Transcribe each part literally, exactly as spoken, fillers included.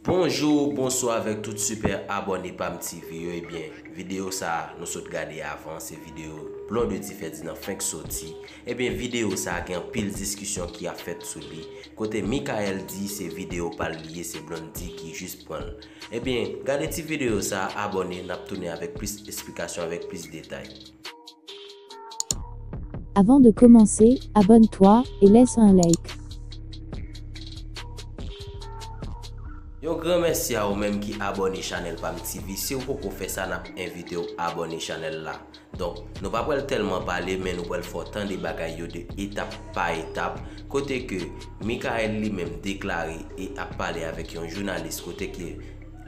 Bonjou, bonswa avèk tout sipè abòne Pam T V yo. Ebyen, videyo sa a nou sot gade avan, se videyo Blondedy Ferdinand fenk soti. Ebyen, videyo sa a gen anpil diskisyon ki ap fèt sou li. Kote Mickaël di se videyo pa l li ye, se Blondedy ki jis pran l. Ebyen, gade ti videyo sa a, abòne, n ap tounen avèk plis esplikasyon, avèk plis detay. Avant de commencer, abonne-toi et laisse un like. Yon gran mèsi a ou menm ki abòne chanèl Pam T V. Si w poko fè sa, n ap envite w abòne chanèl la. Donk, nou pa pral tèlman pale, men nou pral fè w tande bagay yo de etap pa etap, kote ke Mickaël li menm deklare e ap pale avèk yon jounalis, kote ke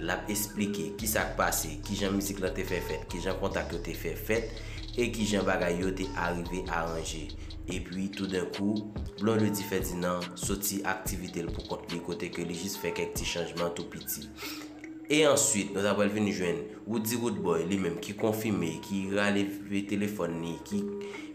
l ap esplike kisa k pase, kijan mizik lan te fè fèt, kijan kontak yo te fè fèt, e kijan bagay yo te arive aranje. Epi, toudenkou, Blondedy Ferdinand soti aktivite l pou kont li, kote ke li jis fè kèk ti chanjman tou piti. E answit, nou ta pral vin jwenn Roody Roodboy li menm ki konfime, ki rale telefòn li, ki,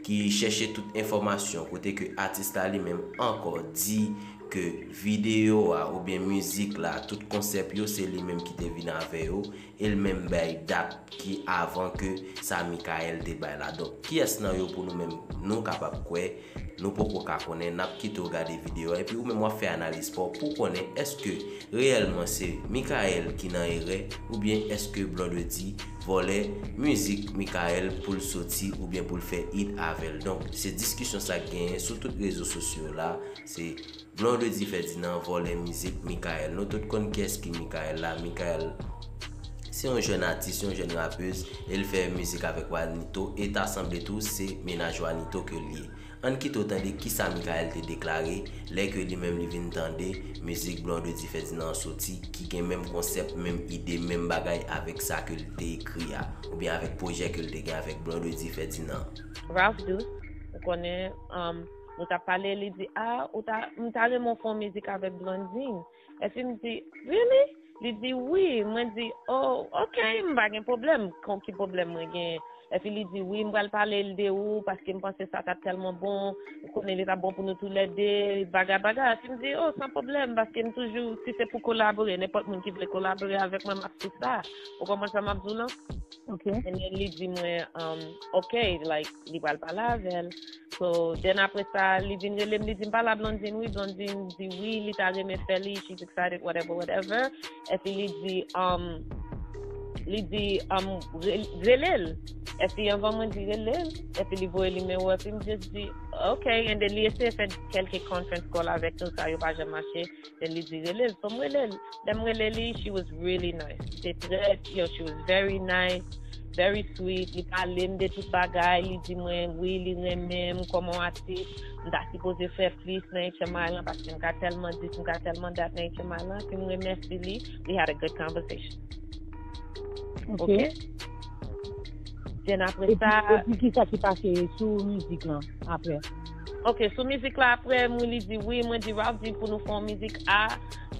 ki chèche tout enfòmasyon, kote ke atis la li menm ankò di ke videyo a oubyen mizik la, tout konsèp yo, se li menm ki te vin avè yo, e l menm bay dat ki avan ke sa Mickaël te bay la. Donk, kiyès nan yo pou nou menm nou kapab kwè? Nou poko ka konnen, n ap kite w gade videyo a, epi ou menm w ap fè analiz pa w pou w konnen èske reyèlman se Mickaël ki nan erè, oubyen èske Blondedy vòlè mizik Mickaël pou l soti oubyen pou l fè hit avè l. Donk, se diskisyon sa k genyen sou tout rezo sosyo la, se Blondedy Ferdinand vòlè mizik Mickaël. Nou tout konn kiyès ki Mickaël la. Mickaël se yon jèn atis, yon jèn rapèz, e l fè mizik avèk Wanito, e ta sanble tou se mennaj Wanito ke l ye. Ann kite w tande kisa Mickaël te deklare lè ke li menm li vin tande mizik Blondedy Ferdinand an soti, ki gen menm konsèp, menm ide, menm bagay avèk sa ke l te ekri a, oubyen avèk pwojè ke l te gen avèk Blondedy Ferdinand. Ralph Douce, ou konnen, um, nou t ap pale, li di, ah, ou ta, m ta renmen w fè yon mizik avèk Blondedy. Epi m di, really? Li di, wi. Mwen di, oh, ok, m pa gen pwoblèm. Kon ki pwoblèm mwen genyen? Epi li di, wi, m pral pale l de ou, paske m panse sa t ap tèlman bon. Ou konnen li t ap bon pou nou toulède, bagay, bagay. Epi m di, oh, san pwoblèm, paske m toujou, si se pou kolabore, nenpòt moun ki vle kolabore avèk mwen, m ap sou sa. Ou konprann sa m ap di w lan? Ok. And then li di mwen, um, ok, like, li pral pale avè l. So, then apre sa, li vin rele m, li di m pale a Blondedy, wi, Blondedy di wi, li ta renmen fè li, she's excited, whatever, whatever. Epi li di, um, li di, um, re- rele l. Epi anvan mwen di rele l, epi li voye nimewo, epi m just di, ok, and then li eseye fè kèlke conference call avèk nou, sa yo pa janm mache. Then li di rele l. So m rele l. Lè m rele li, she was really nice. Li te trè, yo, she was very nice, very sweet. Li pale m de tout bagay. Li di mwen, wi, li renmen m kòman yon atis. M ta sipoze fè plis nan H M I lan, paske m ka tèlman dis, m ka tèlman dat nan H M I lan. Epi m remèsye li. We had a good conversation. Ok. Then apre sa. Epi kisa ki pase sou mizik lan apre? Ok, sou mizik la apre, mwen li di wi, mwen di Ralph di pou nou fè yon mizik a,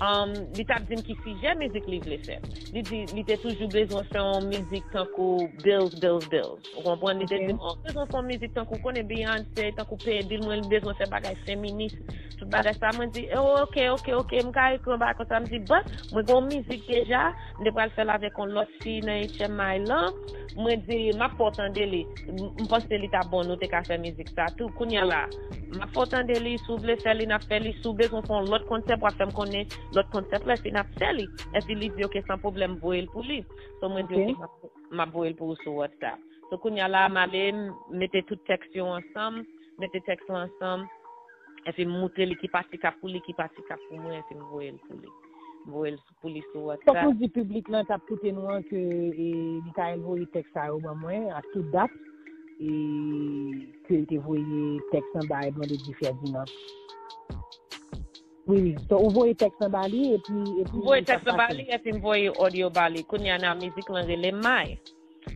um, li t ap di m ki sijè mizik li vle fè. Li di li te toujou bezwen fè yon mizik tankou bills, bills, bills. Ou konprann? Li te di m, oh, bezwen fè yon mizik tankou, konnen Beyoncé, tankou peye bil mwen, li bezwen fè bagay feminis. Tout bagay sa, mwen di, oh, ok, ok, ok, m ka ekri yon bagay konsa. M di, but, mwen gen yon mizik deja, m te pral fè l avèk yon lòt fi nan H M I lan. Mwen di, m ap fè w tande li. M panse li ta bon, nou te ka fè mizik sa tou. Kounye a la, m ap fè w tande li, si w vle fè li, n ap fè li. Si w bezwen fè yon lòt konsèp, w ap fè m konnen lòt konsèp la, epi n ap fè li. Epi li di, ok, san pwoblèm, voye l pou li. So mwen di, ok, m ap voye l pou ou sou WhatsApp. So kounye a la, m ale, m mete tout tèks yo ansanm, mete tèks lan ansanm, epi m moutre li ki pati k ap pou li, ki pati k ap pou mwen, epi m voye l pou li. M voye l pou li sou WhatsApp. Fòk nou di piblik lan k ap koute nou an ke e, Mickaël voye tèks sa yo ban mwen ak tout dat e ke l te voye tèks lan bay Blondedy Ferdinand. Wi, wi. So, ou voye tèks lan ba li epi epi. M voye tèks lan ba li epi m voye audio ba li. Kounye a la mizik lan rele May.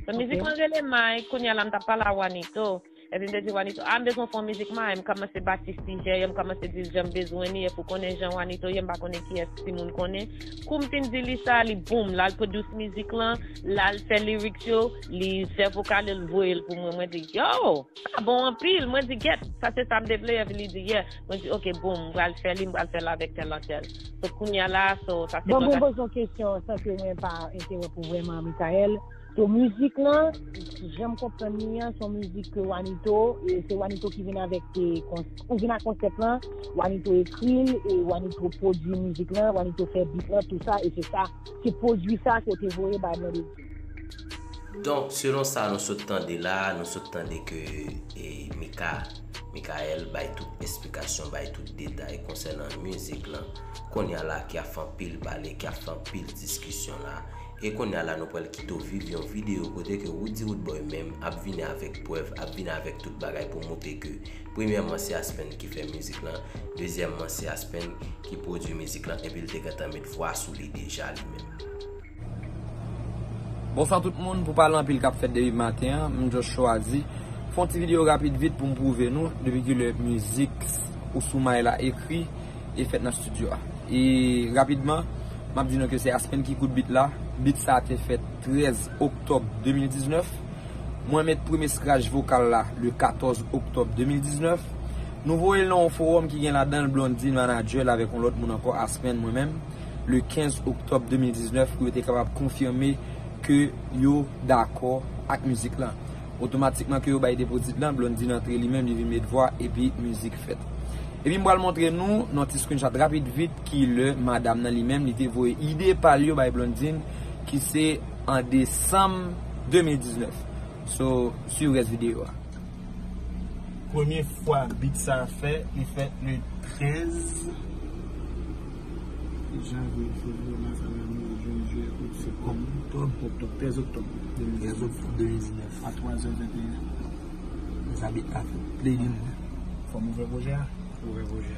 So, mizik lan rele May, kounye a la m t ap pale a Wanito. Epi m te di Wanito, a, m bezwen fè yon mizik mwen, m kòmanse bati sijè yo, m kòmanse di l jan m bezwen li, epi w konnen jan Wanito ye, m pa konnen kiyès timoun konnen. Kou m fin di li sa, li boum, l al pwodui mizik lan, l al fè lyrics yo, li fè vokal yo, l voye l pou mwen. Mwen di, yo, sa bon anpil. Mwen di, gèt, sa se sa m te vle, epi li di, yeah. Mwen di, ok, boum, m pral fè li, m pral fè l avèk tèl antèl. So, kounye a la, so, sa se Bon, mwen mwen poze yon kesyon, san ke mwen pa entewonp ou vrèman, Michael. So, mizik lan, jan m konprann li an, se yon mizik ke Wanito, e se Wanito ki vin avèk, e, kons-, ou vin ak konsèp lan, Wanito ekri l, e Wanito pwodui mizik lan, Wanito fè beat lan, tou sa, e se sa, se pwodui sa ke w te voye bay Blondedy. Donk, selon sa nou sot tande la, nou sot tande ke, e, Mika, Michael bay tout esplikasyon, bay tout detay konsènan mizik lan. Kounye a la, ki ap fè anpil pale, ki ap fè anpil diskisyon la. E kounye a la, nou pral kite w viv yon videyo kote ke Roody Roodboy menm ap vini avèk prèv, ap vini avèk tout bagay pou montre ke, premyèman, se Aspen ki fè mizik lan, dezyèmman, se Aspen ki pwodui mizik lan, epi l te gentan met vwa sou li deja li menm. Bonswa tout moun, pou pa gen anpil k ap fèt depi maten an, m just chwazi fè yon ti videyo rapid vit pou m pwouve nou depi kilè mizik Ou Sou May la ekri e fèt nan estidyo a. E rapidman, m ap di nou ke se Aspen ki koud beat la. Beat sa a te fèt trèz oktòb de mil diznèf. Mwen met premye skrach vokal la le katòz oktòb de mil diznèf. Nou voye l nan yon fowòm ki gen ladan l Blondedy, manadjè l, avèk yon lòt moun ankò, Aspen, mwen menm, le kenz oktòb de mil diznèf, pou yo te kapab konfime ke yo dakò ak mizik lan. Otomatikman ke yo bay depo tit lan, Blondedy antre li menm, li vin met vwa, epi mizik fèt. Epi m pral montre nou nan ti screenshot rapid vit kilè madanm nan li menm, li te voye ide pa l yo bay Blondedy, ki se an desanm de mil diznèf. So, swiv rès videyo a. Premye fwa beat sa a fèt, li fèt le trèz janvye, fevriye, mas, avril, me, jen, jiyè, out, septanm, oktòb, trèz oktòb de mil diznèf. Trèz oktòb de mil diznèf. A twa zè venteyen. Men sa beat la fèt. Play li mwen. Fò m ouvè pwojè a? Ouvè pwojè a.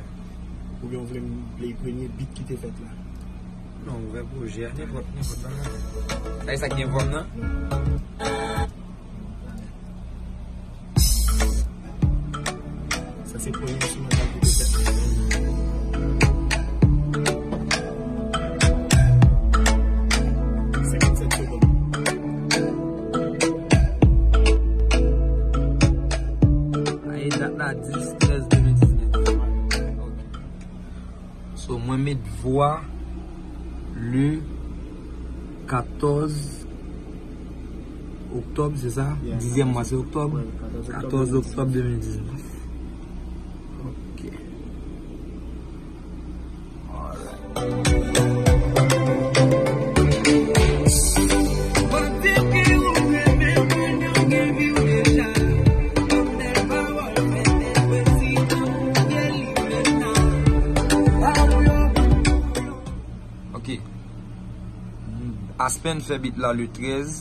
Oubyen w vle m play premye beat ki te fèt la? Non, ouvè pwojè a, nenpòt, nenpòt bagay. Sa e sa k gen vwa m nan? Sa se premye enstrimantal ki te fèt. Senkannsèt segonn. Aye, dat la, dis trèz de mil diznèf. Ok. So, mwen met vwa le katòz oktòb, se sa? Yes. Dizyèm mwa, se oktòb? Wi, katòz oktòb. Katòz oktòb de mil diznèf. Ok. Alright. Ok. Aspen fè beat la le trèz,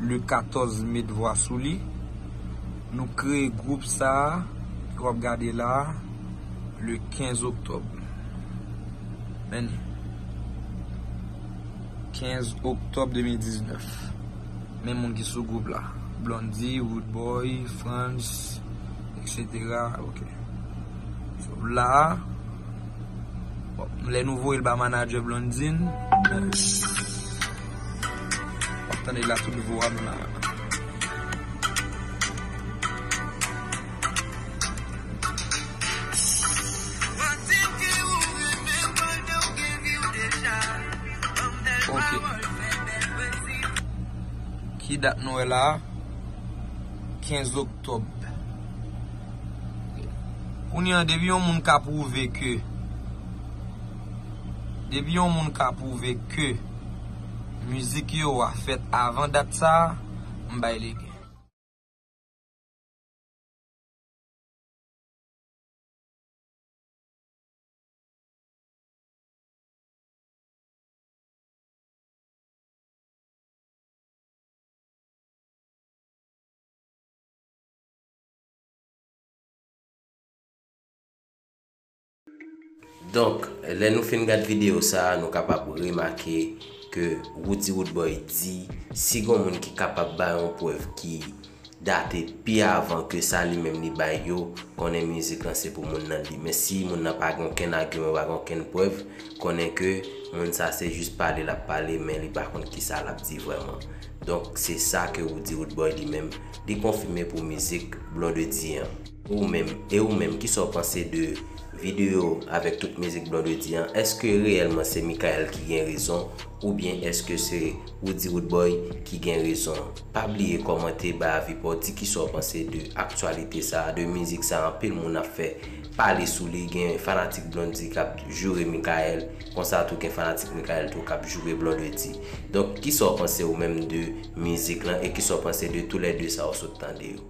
le katòz met vwa sou li. Nou kreye gwoup sa a, ke w ap gade la a, le kenz oktòb. Men, kenz oktòb de mil diznèf. Men moun ki sou gwoup la. Blondedy, Roodboy, Frantz, et cetera. Ok. So, la a, bon, lè nou voye l ba manadjè Blondedy, w ap tande la tout vwa m la. Ok. Ki dat nou wè la a? Kenz oktòb. Kounye a, depi yon moun ka pwouve ke, depi yon moun ka pwouve ke mizik yo a fèt avan dat sa a, m bay li gen. Donk, lè nou fin gad videyo sa a, nou kapab remake ke Roody Roodboy di, si gon moun ki kapab bay yon prèv ki date pi avan ke sa li menm li bay yo, konnen mizik lan se pou moun nan li. Men si moun nan pa gen okenn agiman, pa gen okenn prèv, konnen ke moun sa se jis pale l ap pale, men li pa konn kisa l ap di vrèman. Donk, se sa ke Roody Roodboy li menm, li konfime pou mizik Blondedy an. Ou menm, e ou menm, kisa w panse de videyo avèk tout mizik Blondedy an? Èske reyèlman se Michael ki gen rezon, oubyen èske se Roody Roodboy ki gen rezon? Pa bliye kòmante, bay avi pa w, di kisa w panse de aktyalite sa a, de mizik sa a. Anpil moun ap fè pale sou li, gen fanatik Blondedy k ap joure Michael, konsa tou gen fanatik Michael tou k ap joure Blondedy. Donk, kisa w panse ou menm de mizik lan e kisa w panse de toulède sa w sot tande yo?